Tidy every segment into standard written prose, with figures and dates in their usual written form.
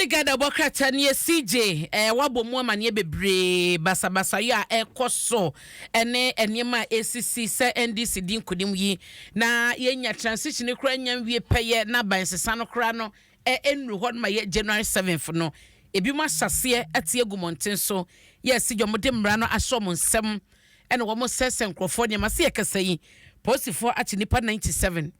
Ghana bɔ krataa nie CJ eh, wabɔ mu amaneɛ bebree basabasayɛ a ɛkɔ so ne nneɛma a ɛsisi sɛ NDC di nkonim yi na yɛnya transition koraa nya nwie pɛyɛ na aban sesa no koraa no ɛnnuru hɔ no ma yɛ January 7th no ebi mu ahyɛseɛ ate agu mmɔnten so yɛ CJ wɔn de mmara no ahyɛ wɔn nsam ɛna wɔn sɛsɛ nkurɔfoɔ nneɛma sɛ yɛkasa yi polisifoɔ akye nipa 97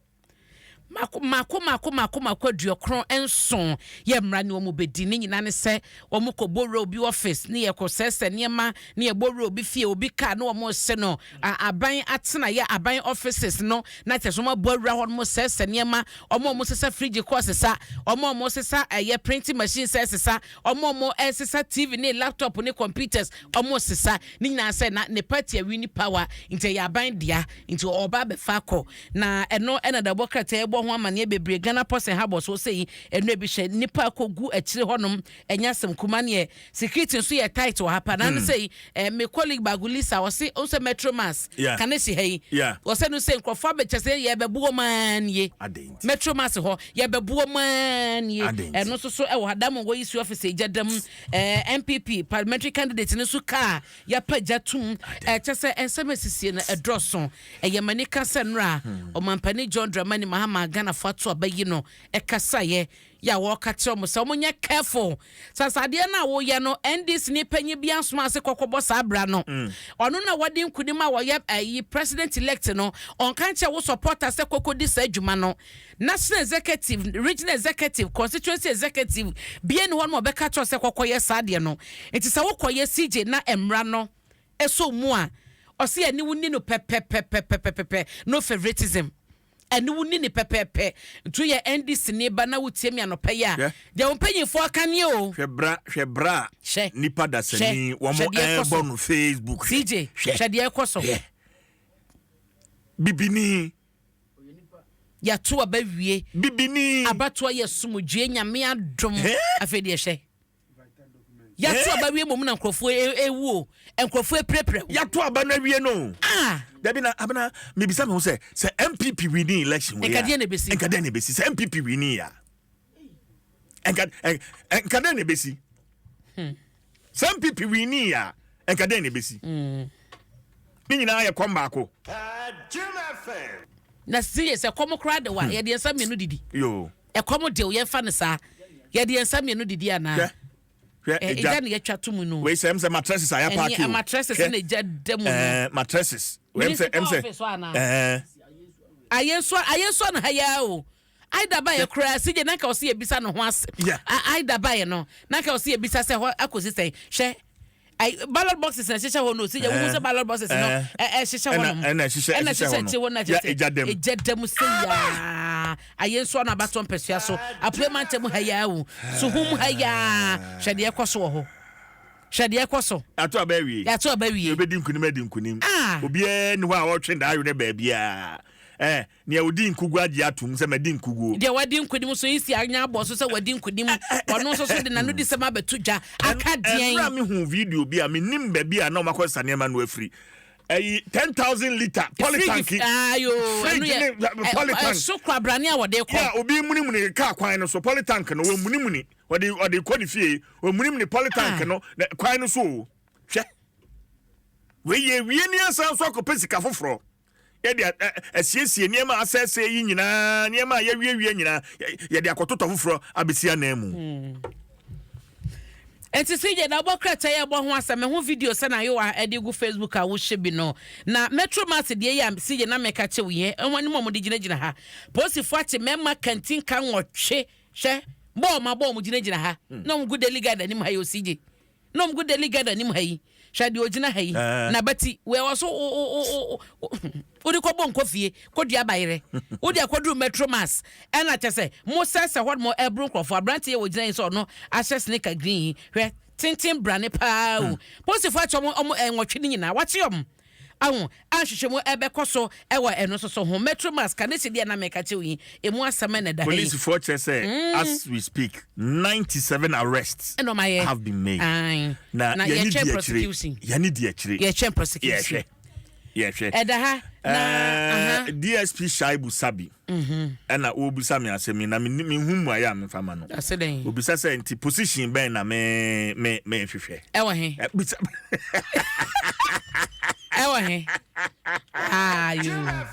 Mako mako mako mako mako 97 yɛ mmara ne wɔn bɛdi ne nyinaa ne sɛ wɔn kɔ bɔ wura obi office ne yɛ kɔ sɛsɛ nneɛma ne yɛ bɔ wura obi fie, obi car ne wɔn hyɛ no aban atena yɛ aban offices no na kyerɛ sɛ wɔn abɔ awura hɔ nom sɛsɛ nneɛma. Wɔn a wɔn sesa fridge kɔ sesa, wɔn a wɔn sesa ɛyɛ printing machine sɛ sesa, wɔn a wɔn ɛsesa TV ne laptop ne computers wɔn sesa ne nyinaa sɛ na ne party awi ne power nti ɛyɛ aban dea nti ɔba abɛfa akɔ. Na ɛno na dawubɔ krataa yi bɔ ho amanneɛ bebree. Ghana Ports and Harbours hɔ sei, ɛno ebi hwɛ nnipa akɔgu akyire hɔnom, ɛnyɛ asɛm kuma neɛ security nso yɛ tight wɔ ha pa. Na ano sei, eh, me colleague baako Lisa, ɔse, ɔhu sɛ Metro Mass, kane si ha yi, ɔsɛ no sɛ nkurɔfoɔ abɛkyɛ sɛ yɛbɛbo wɔn ara nie. Metro Mass hɔ, yɛbɛbo wɔn ara nie. Ɛno nso so ɛwɔ ha, Diamond wɔ yi si office egya dam, eh, NPP parliamentary candidate no nso kaa yɛapa gya tum, ɛkyɛ sɛ nsɛm esisie no ɛdɔɔso. Ɛyɛ m'anika sɛ nnora a Ɔmampanin John Dramani Mahama a Ghanafoɔ ato aba yi no kasaeɛ yɛ a wɔreka kyerɛ wɔn sɛ wɔnyɛ careful sɛ adeɛ no a woyɛ no NDC ni panyin bi asoma ase kɔkɔbɔ saa bra no. Ɔno na wadi nkunim a wɔyɛ ayi president elect no, ɔnka nkyerɛ wo supporter sɛ kɔkɔdi saa adwuma no. National executive, regional executive, constituency executive bia ni hɔ no ma ɔbɛka kyerɛ sɛ kɔkɔyɛ saa adeɛ no. Nti sɛ wokɔyɛ CJ na mmara no ɛsɔ mu a, ɔse ɛne wo ni no pɛpɛpɛpɛpɛpɛ, no favoritism, ɛne wo ni ne pɛpɛpɛ. Nti woyɛ NDC ni ba na wotie me anɔpa yi a, deɛ wo mpanyinfoɔ aka nie o. Hwɛ bra, hwɛ bra a Hwɛ, nipa dasani hwɛ, wɔn hwɛ deɛ ɛkɔ so. ɛɛbɔ no Facebook. Hwɛ, CJ, hwɛ, hwɛ deɛ ɛkɔ so. Hwɛ. Bibini. Yɛato aba wie. Bibini. Abatoɔ yɛ somdwoeɛ, Nyame adom. Hɛ? Afei deɛ hwɛ. Yɛato aba wie mmom na nkurɔfoɔ ewu o, nkurɔfoɔ apirapira o. Yɛato aba no awie no. Ah! Dabi na abena mebisa me ho sɛ NPP winning election wei a. Nka deɛ na ebesi. Nka deɛ na ebesi sɛ NPP winning a. Nka nka deɛ na ebesi. Sɛ NPP winning a nka deɛ na ebesi. Ne nyinaa yɛ kɔm baako. Na si yɛ sɛ kɔm koraa de wa yɛde yɛn nsa mmienu didi. Yoo. Ɛkɔm dew, yɛmfa no saa. Yɛde yɛn nsa mmienu didi anaa? Hwɛ, hwɛ, Ɛ, egya. egya na yɛatwa to mu no. Wei sɛ ɛm sɛ mattresses a yɛapaake Ɛne o. mattresses Hwɛ. na egya da mu no. Ɛɛ, mattresses. Wei ɛm sɛ, ɛm Municipal sɛ, office hɔ anaa? ɛɛ. Ayɛ nso, ayɛ nso na ha yi ara o. Aida baeɛ koraa, CJ na nka ɔsɛ yɛbisa ne ho ase. Yeah. A, Aida baeɛ no, na nka ɔsɛ yɛbisa sɛ hɔ akɔsi sɛn. Hwɛ, ai, ballot boxes na ɛhyehyɛ hɔ no, CJ, wohu sɛ ballot boxes no, ɛhyehyɛ hɔ nom. Ɛna ɛhyehyɛ, Ɛna ɛhyehyɛ ɛhyehyɛ hɔ akyire no. hɔ no, Ya, kyerɛ sɛ egya dam. egya dam sɛ yaa. Ayɛ nso ano abatoɔ mpɛsua so. Apuei mantam ha yi ara o. Suhum ha yi ara. Hwɛ deɛ ɛkɔ so wɔ hɔ. Hwɛ deɛ ɛkɔ so. Yɛato aba awie. Yɛato aba awie. Deɛ ɔbɛdi nkunim adi nkunim. Ah! Obiara nni hɔ a ɔretwe n'awerɛ baabiara. Eh, nea ɔdi nkuguo agye atom sɛ madi nkuguo. Deɛ wadi nkunim nso, Isi anya abɔ so sɛ wadi nkunim. Ɔno nso so de n'anodisɛm abɛto dwa. Aka deɛn? Ɛnora mehuu video bi a mennim baabi a na wɔakɔsesa nneɛma no afiri. Ɛyi 10,000 litre polytank. Fridge ayo Fridge ne polytank. Ɛso kwabrane a wɔde kɔ. Yeah, obi munimuni kaa kwan no so polytank no wɔmunimuni wɔde wɔde kɔ ne fie wɔmunimuni polytank no na kwan no so o hwɛ wei yɛ wie ni asan so akɔpɛ sika foforɔ yɛde asiesie nneɛma a asɛesɛe yi nyinaa nneɛma a yɛawiewie nyinaa yɛde akɔtotɔ foforɔ abɛsi anan mu. Enti CJ na wobɔ krataa yi a ɛbɔ ho asɛm, ɛho video sɛ na Ayowa de gu Facebook a wohyɛ bi no. Na Metro Mass deɛ yi a CJ na meka kyɛ wo yi, ɛho anim a wɔde gyinagyina ha. Polisifoɔ akye mmarima kantinka 8, hwɛ, bɔɔ ma bɔɔ wɔn gyinagyina ha. Na wɔn gu Daily Guide anim ha yi o CJ. Na wɔn gu Daily Guide anim ha yi. Hwɛ deɛ ɔgyina ha yi, n'abati, wei wɔ so wode kɔbɔ nkɔ fie kɔdua bayerɛ, wode akɔduru Metro Mass, ɛna kyɛ sɛ mo sɛsɛ hɔ nom ɛboro nkurɔfoɔ. Aberanteɛ yɛ wɔgyina yi sɛ ɔno ahyɛ sneaker green yi, hwɛ tenten brane paa o. Polisifoɔ akye ɔmo ɔmo 8 no nyinaa, wakye ɔmo. Ahu, a nhwehwɛmu ɛbɛkɔ so ɛwɔ ɛno nso so ho. Metro Mass, Kanesi deɛ na meka kyerɛ wo yi, emu asɛm ɛna ɛda ha yi. Polisifoɔ kyerɛ sɛ as we speak, 97 arrests Ɛna ɔmo ayɛ. have been made. Ae. Na Na yɛne yɛtwɛn di akyire. prosecution. Yɛne di akyire. Yɛtwɛn prosecution. Yɛhwɛ. Yɛhwɛ. Ɛda ha na aha. DSP Shaibu Sabi ɛna ɔrebisa me asɛm yi na menhu mmuaeɛ a memfa ma no. Ɔse dɛn? Obisa sɛ nti position bɛn na me me mehwehwɛ. Ɛwɔ he? Bisa. Ɛwɔ he? Ayo.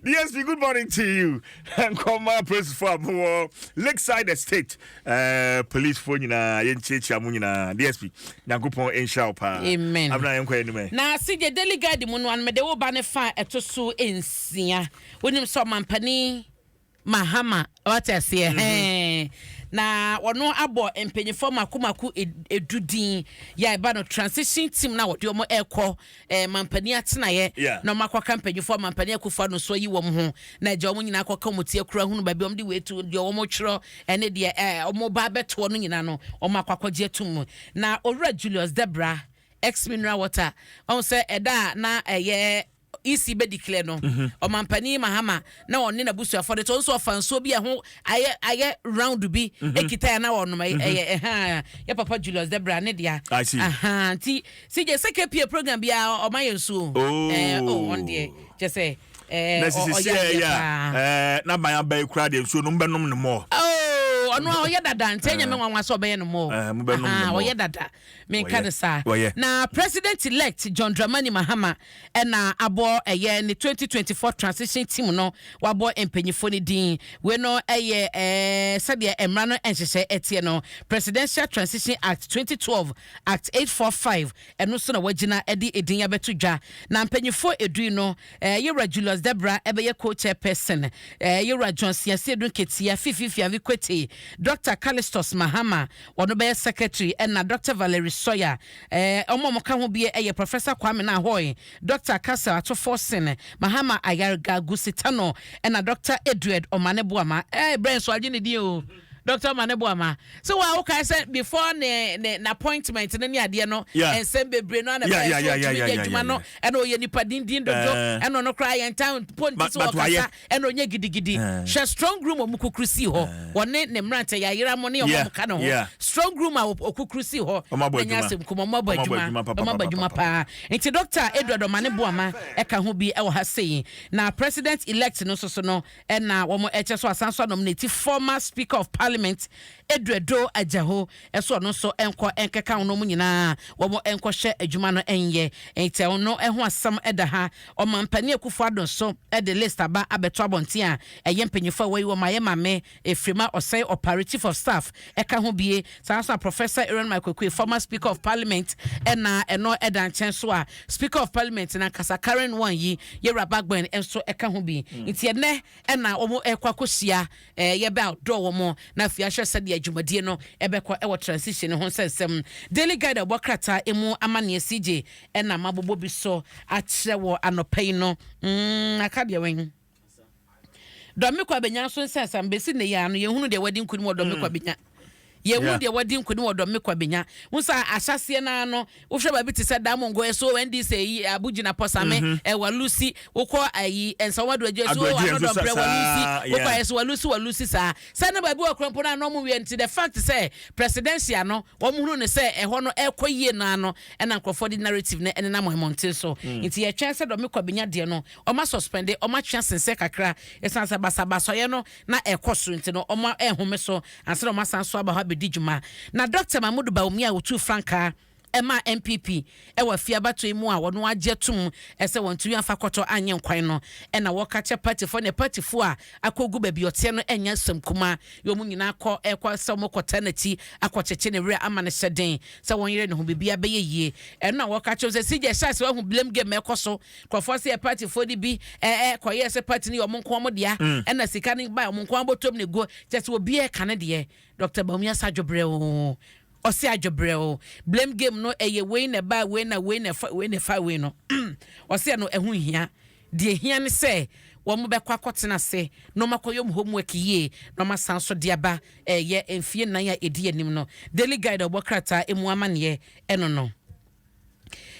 DSP, good morning to you. Nkɔma apolisifoɔ a mowɔ Lakeside Estate policefoɔ nyinaa, yɛnkyiakyia mo nyinaa. DSP, Nyankopɔn nhyira wo paa. Amen. Abena, yɛnkɔ yɛn anim ɛ. Na CJ Daily Guide mu no, ano mede wo ba ne fa a ɛto so nsia. Wonim sɛ ɔmampanin Mahama, wate aseɛ, hɛn. Na ɔno abɔ mpanyinfoɔ mako mako edu din yɛ a ɛba no transition team na wɔde wɔn ɛrekɔ mampanin atenaeɛ na wɔn akɔka mpanyinfoɔ mampanin Akufo Addo so ayi wɔn ho na agya wɔn nyinaa akɔka wɔn ti akura hunu baabi wɔn de wei to deɛ wɔn twerɛ ɛne deɛ wɔn ba abɛtoɔ no nyinaa no wɔn akɔ akɔgye atum mu. Na Owura Julius Debra, ex mineral water, ɔn sɛ ɛda a na ɛyɛ EC bɛ declare no, ɔmampanin Mahama na ɔne n'abusuafoɔ de to nso ɔfa nsuo bi a ɛho ayɛ round bi ekita ya na ɔnom ɛyɛ ɛha yɛ papa Julius Debra ne dea. I see. Aha, nti CJ sɛ KPA program bi a ɔma yɛ nsuo. Oh, ɔn deɛ kyɛ sɛ Na sisi ɔyɛ sɛ adeɛ ɛyɛ a paa. N'aban aba yi koraa deɛ nsuo no mbɛnom no mɔ. Oh, ɔno a ɔyɛ dada nti ɛnyɛ me nwanwa sɛ ɔbɛyɛ no mɔ. Mobɛnom no Aha, mɔ. ɔyɛ dada. Menka Wɔyɛ. no saa. Wɔyɛ. Na President elect John Dramani Mahama ɛna abɔ ɛyɛ ne 2024 transition team no, wabɔ mpanyinfoɔ no din. Wei no ɛyɛ sɛdeɛ mmara no nhyehyɛ ɛteɛ no, Presidential Transition Act 2012, Act 845, ɛno nso na wagyina ɛde edin abɛto dwa. Na mpanyinfoɔ edu yi no, Yɛwura Julius Debra ɛbɛyɛ co-chairperson, Yɛwura John Siasiedu Nketia, Fifi Fiavi Kwete, Dr. Callistus Mahama, ɔno bɛyɛ secretary, ɛna Dr. Valerie Sawyer. Ɔmo a ɔmo ka ho bi ɛyɛ Professor Kwame Nahoy, Dr. Cassiel Ato Forson, Mahama Ayarga Gusitano, ɛna Dr. Edward Omane Boama. Brɛ nso agye ne din o. Dr. Omane Boama. So wa wokae sɛ before ne appointment no ne adeɛ no, nsɛm bebree no ana bɛyɛ so ɔtumi yɛ adwuma no, ɛna ɔyɛ nipa dindin dodo, ɛna ɔno koraa yɛn town po nti sɛ But wayɛ. ɔkasa ɛna ɔnyɛ gidigidi. Hwɛ strong room a ɔmo kukuru sii hɔ, wɔne ne mmerante yɛayera mo ne ɔmo a ɔmo ka ne ho. Strong room a ɔkukuru sii hɔ. Ɔmo abɔ Na nyɛ adwuma. Asɛm kum, ɔmo abɔ Ɔmo abɔ adwuma. Adwuma papa, Ɔmo abɔ papa, adwuma papa. Paa. Nti Dr. Edward Omane Boama ɛka ho bi ɛwɔ ha sei. Na president elect no nso so no, ɛna wɔn ɛkyɛ so asan so anominate former Speaker of Parliament Edward Adjaho ɛso ɔno nso ɛnkɔ ɛnkɛka ho no mu nyinaa wɔn ɛnkɔhyɛ adwuma no ɛnyɛ. Nti ɔno ɛho asɛm ɛda ha. Ɔmampanin Akufo Addo nso ɛde list aba abɛto abɔnten a ɛyɛ mpanyinfoɔ a wɔyi wɔn ayɛ maame Efirima Ɔsɛe Ɔpare, chief of staff, ɛka ho bie. Saa nso a Professor Aaron Michael Oquaye, former Speaker of Parliament, ɛna ɛno ɛda nkyɛn so a Speaker of Parliament na nkasa current one yi, Yɛwura Bagbin, nso ɛka ho bi. Nti ɛnɛ ɛna wɔn ɛkɔ akɔhyia yɛbɛ adɔ wɔn na afei ahwɛ sɛdeɛ dwumadie no ɛbɛkɔ ɛwɔ transition ho nsɛnsɛm. Daily Guide a ɛbɔ krataa emu amanneɛ, CJ, ɛna mabobɔ bi so akyerɛ wɔ anɔpa yi no. Aka deɛ wɛn Dome Kwabenya nso nsɛnsɛm bɛsi ne yɛ ano. Yɛhunu deɛ wadi nkunim wɔ Dome Kwabenya, yɛhunu deɛ wadi nkunim wɔ Dome Kwabenya nsa ahyɛseɛ naa no. Wohwɛ baabi te sɛ Damongo, ɛso NDC yi Abu Jinapor Same ɛwɔ lusi, wokɔ ayi Nsawam Adoagyiri, ɛso Adoagyiri nso Annoh-Dompreh wɔ lusi, wokɔ ɛso wɔ lusi saa sɛ ne baabi wɔ kurɔmpo no a na ɔmo wie. Nti the fact sɛ presidential no wɔn hunu ne sɛ ɛhɔ no ɛkɔ yie naa no, ɛna nkurɔfoɔ de narrative no ɛnenam mmɔnten so. Nti yɛtwɛn sɛ Dome Kwabenya deɛ no, ɔma suspend, ɔma twea sensɛ kakra ɛsiane sɛ basabasɔyɛ no na ɛkɔ so nti no, ɔma ɛhome so ansa na ɔma san so aba hɔ abɛdi dwuma. Na Dr. Mahmudu Bawumia a wɔtu frankaa ɛma NPP ɛwɔ afie abatoɔ yi mu a wɔn agye tom ɛsɛ wɔn tumi afa kɔtɔ anyɛ nkwan no, ɛna wɔka kyɛ partyfoɔ ne partyfoɔ a akɔgu baabi ɔteɛ no ɛnyɛ asɛm kuma yɛ. Wɔn nyinaa kɔ ɛkɔ sɛ wɔn kɔta n'akyi akɔkyekye ne werɛ ama ne hyɛ den sɛ wɔn yere ne ho biribi abɛyɛ yie. Ɛno na wɔka kyerɛ sɛ sigya ɛhyɛ ase wɔn blame game ɛkɔ so. Nkurɔfoɔ sɛ yɛ partyfoɔ no bi ɛɛ kɔyɛ sɛ party no yɛ ɔmo nko ɔmo dea, ɛna sika no ba ɔmo nko abɔtɔm ne go kyɛ sɛ obiara ka ne deɛ. Dr. Bawumia sɛ adwobrɛ o, ɔsi adwobrɛ o, blame game no ɛyɛ wei na ɛba wei na wei na ɛfa wei na ɛfa wei no, ɔsi ɛno ɛho hia. Deɛ hia ne sɛ wɔn bɛkɔ akɔtena ase na wɔn akɔyɛ wɔn homework yie na wɔn asan so de aba ɛyɛ mfie 4 a ɛdi anim no. Daily Guide a ɔbɔ krataa emu amaneɛ ɛno no.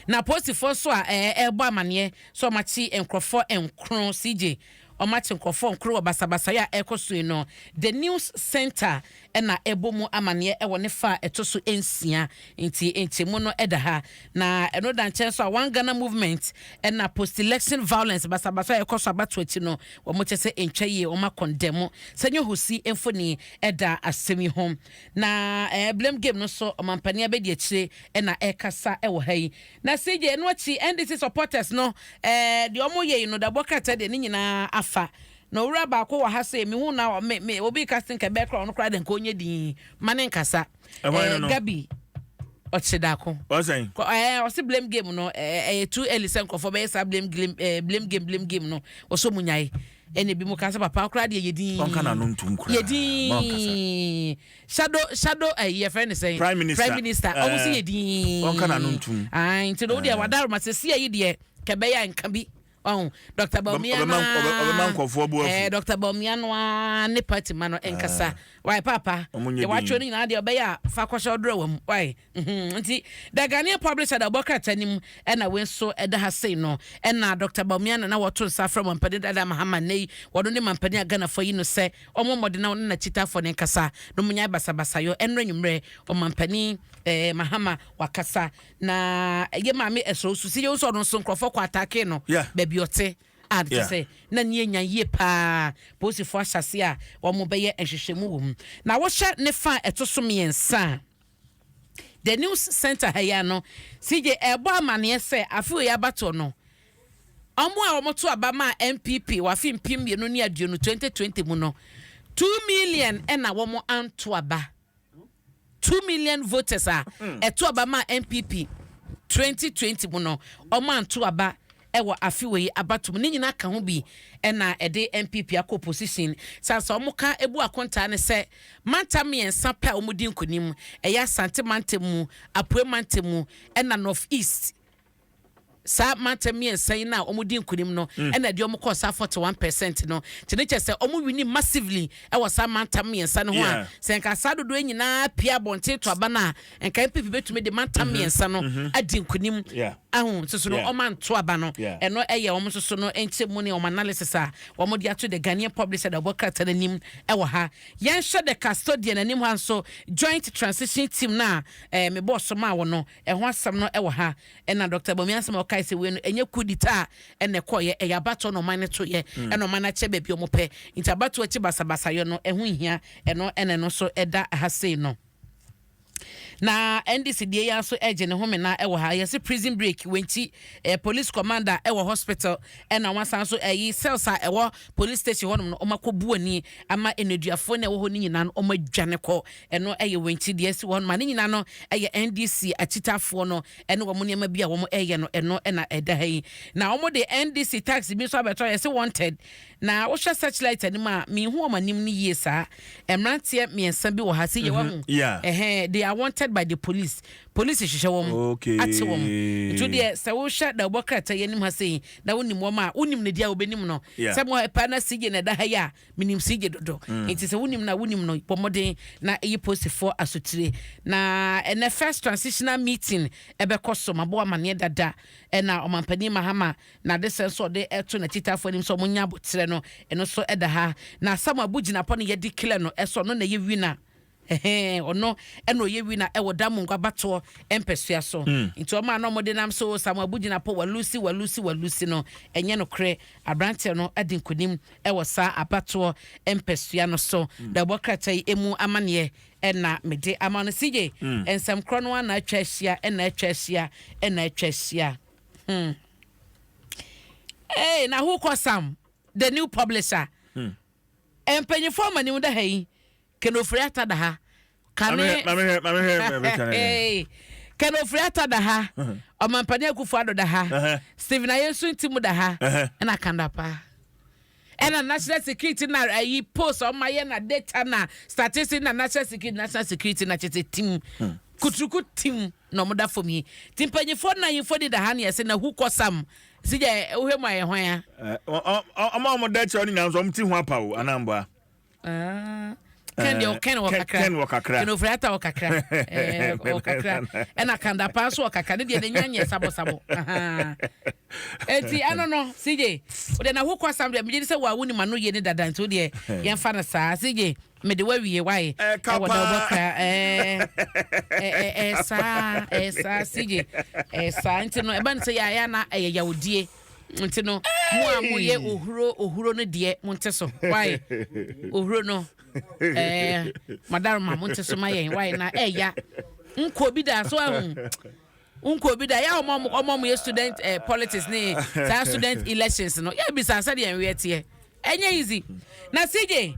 Na apolisifoɔ nso a ɛrebɔ amaneɛ sɛ ɔmakye nkurɔfoɔ 9, CJ, ɔmakye nkurɔfoɔ 9 wɔ basabasayɛ a ɛrekɔ so yi no. The News Center. na ɛbɔ mu amaneɛ wɔ ne fa a ɛto so nsia nti nkyɛmu no da ha. Na ɛno da nkyɛn nso a One Ghana Movement na post-election violence basabasa a ɛkɔ so abatoɔ akyi no wɔn kyɛ sɛ ɛntwa yie wɔn akɔndɛmo sɛ nyɛ hosi mfoni da asɛm yi ho. Na eh, blame game no nso ɔmampanin abɛdi akyire na ɛrekasa wɔ ha yi. Na CJ ɛno akyi NDC supporters no eh, deɛ wɔn yɛ yi no dabɔ krataa deɛ ne nyinaa afa. Na owura baako wɔ ha sei, mehu na me me obi ka se nka ɛbɛyɛ koraa ɔno koraa de nka ɔnyɛ din ma ne nkasa. Ɛhwan no Eh, no? Gabi Ɔkyedako. Ɔsɛn? Kɔ ɛɛ ɔse blame game no ɛɛ ɛyɛ too early sɛ nkurɔfoɔ bɛyɛ saa blame game ɛɛ blame game blame game no wɔsɔ mu nyae. Ɛna ebi mo ka sɛ papa koraa deɛ yɛ din. Ɔnka n'ano ntom koraa. Yɛ Ma ɔnkasa. din. Shadow shadow ɛyi yɛfrɛ ne sɛn? Prime Minister. Prime Minister. Ɔmo se Eh, yɛ din. ɔnka n'ano ntom. Ae nti no wo deɛ wadaroma sɛ si ayi deɛ kɛbɛyɛ a nka bi. Wahu? Dr. Bawumia no Ɔbɛma ara, nkurɔfoɔ bo afu. eh, Dr. Bawumia no ara ne party ma no nkasa. Why, papa? Ɔmo nyɛ Deɛ watwerɛ din. no nyinaa deɛ ɔbɛyɛ a fa kɔhyɛ ɔdorɔ wɔ mu. Why? Mhm. Nti, The Ghanaian Publisher da ɔbɔ krataa no mu ɛna wei nso ɛda ha sei no. Ɛna Dr. Bawumia na na wɔto nsa afrɛ Mampanin Dada Mahama nnɛ yi. Wɔno ne mampanin a Ghanafoɔ ayi no sɛ ɔmmɔ mmɔden na ɔne n'akyitaafoɔ no nkasa na wɔnyae basabasayɔ. Ɛnnora anwummerɛ, Ɔmampanin eh, Mahama wakasa. Na yɛ maame ɛsɔ osu si yɛ nso ɔno nso nkurɔfoɔ kɔ atake no baabi ɔte a kyɛ sɛ na ne anya yie paa polisifoɔ ahyɛse a wɔn bɛyɛ nhwehwɛmu wɔ mu na wohyɛ ne fa a ɛto so mmiɛnsa a The News Center ha yi ano CJ ɛbɔ amaneɛ sɛ afe wei abatoɔ no wɔn a wɔto aba maa NPP wɔ afe 2020 2020 mu no 2 million ɛna wɔn anto aba. 2 million voters a ɛto aba maa NPP 2020 mu no, wɔn anto aba ɛwɔ afe wei abatom. Ne nyinaa ka ho bi ɛna ɛde NPP akɔ opposition. Sansa wɔn ka ebu akontaa ne sɛ mantam mmiɛnsa pɛ a wɔn di nkonim, ɛyɛ Asante mantam mu, Apue mantam mu, ɛna North East. Saa mantam mmiɛnsa yi na wɔn di nkunim no ɛna ɛde wɔn kɔɔ saa 41% no. Nti ne kyɛ sɛ wɔn win massively ɛwɔ saa mantam mmiɛnsa no ho a sɛ nka saa dodoɔ yi nyinaa pie abɔnten to aba no a, nka NPP bɛtumi de mantam mmiɛnsa no adi nkunim. Ahu nso so no wɔn anto aba no. Ɛno ɛyɛ wɔn nso so no nkyɛmu ne wɔn analysis a wɔn de ato The Ghanaian Publisher da wɔbɔ krataa n'anim ɛwɔ ha. Yɛnhwɛ The Custodian anim ha nso, Joint Transition Team no a mebɔɔ so maa wɔ no ɛho asɛm no ɛwɔ ha. Ɛna Dr. Bawumia asɛm a ɔkae sɛ wei no ɛnyɛ coup d'etat a ɛna ɛkɔɔyɛ, ɛyɛ abatoɔ na ɔman no toyɛ ɛna ɔman no akyɛ baabi ɔmo pɛ, nti abatoɔ akyi basabasayɔ no ɛho nhia. Ɛno ɛna ɛno nso ɛda ha sei no. Na NDC deɛ yi nso ɛgye ne homena ɛwɔ ha. Yɛsɛ prison break wɛnkyi police commander ɛwɔ hospital, ɛna wɔn asan so ɛyi cells a ɛwɔ police station hɔnom no wɔn akɔ bu ani ama nneduafoɔ na ɛwɔ hɔ ne nyinaa no wɔn adwane kɔ. Ɛno ɛyɛ wɛnkyi deɛ ɛsi hɔnom a ne nyinaa no ɛyɛ NDC akyitafoɔ no ɛne wɔn nneɛma bi a wɔn ɛyɛ no. Ɛno ɛna ɛda ha yi. Na wɔn de NDC taxi bi nso abɛtɔ, yɛsɛ wanted. Na wohwɛ Searchlight anim a, mihu wɔn anim no yie. Saa mmeranteɛ mmiɛnsa bi wɔ ha si yɛ wahu. Ɛhɛn, they are wanted by the police. Police hyehyɛ wɔn ate wɔn. Nti deɛ sɛ wohwɛ da wɔbɔ krataa yi anim ha sei na wonim wɔn a wonim ne deɛ a wobɛnim no sɛ mo ɛpa na CJ na ɛda ha yi a menim CJ dodo. Nti sɛ wonim na wonim no, bɔ mmɔden na ɛyi polisifoɔ asotire. Na ɛnɛ first transitional meeting ɛbɛkɔ so. Mabɔ amanneɛ dada, ɛna Ɔmampanin Mahama na ade sɛ nso ɔde ɛto n'akyitaafoɔ anim sɛ ɔmo nya abotrɛ no, ɛno nso ɛda ha. Na Samuel Abu Jinapor no yɛde killer no ɛsɛ ɔno na ɛyɛ winner. Ɛhɛn, ɔno ɛna ɔyɛ winner ɛwɔ Damongo abatoɔ mpɛsua so. Nti ɔmo a na ɔmo de nam so Samuel Abu Jinapor walose walose walose no, ɛnyɛ nokorɛ. Aberanteɛ no adi nkonim ɛwɔ saa abatoɔ mpɛsua no so. Na ɛbɔ krataa yi emu amaneɛ ɛna mede ama no. CJ, nsɛm korɔ no ana atwa ahyia, ɛna atwa ahyia, ɛna atwa ahyia. Hey, na who call Sam the new publisher? Mpanyinfoɔ ama nimu da ha yi. Ken Ofori-Atta da ha. Kane Ken Ofori-Atta da ha, Ɔmampanin Akufo-Addo da ha, Stephen Ayesu Ntimu da ha, ɛna Kandapa, ɛna national security na ayi post ɔma yɛ na data na statistics na national security na kyerɛ team kuturuku team na ɔmo da fam yi. Ti mpanyinfoɔ na ayinfoɔ di da ha ne yɛsɛ na hu kɔ sam si gya wohwɛ mu ayɛ hwan a. Ɔmo a ɔmo da kyerɛ no nyinaa nso ɔmo ti ho apa o anamboa. Ken deɛ ɔkɛn wɔ kakra. Ken wɔ kakra. Ken Ofori-Atta wɔ kakra, wɔ kakra, ɛna Kandapa nso wɔ kakra. Ne deɛ ne nya nyɛ sabɔsabɔ eti ɛno no. CJ, o deɛ na ho kɔ asam deɛ megye di sɛ wɔn a wonim ano yie ne dada, nti o deɛ yɛmfa no saa, CJ. Mede wawie wae. Ɛka ɛwɔ paa. Da wobɔkra ɛɛ saa, ɛɛ saa, CJ, ɛɛ saa. Nti no ɛba no sɛ yɛayɛ na ɛyɛ yawdie, nti no mo a moyɛ ohuro ohuro no deɛ, monte so wae. Ohuro no, madaroma, monte so ma yɛn wae. Na ɛya nkɔ bi da so ahu, nkɔ bi da yɛ ɔmo yɛ student politics ne saa student elections no, yɛ bisa sɛdeɛ nweɛ teɛ. Ɛnyɛ easy na CJ.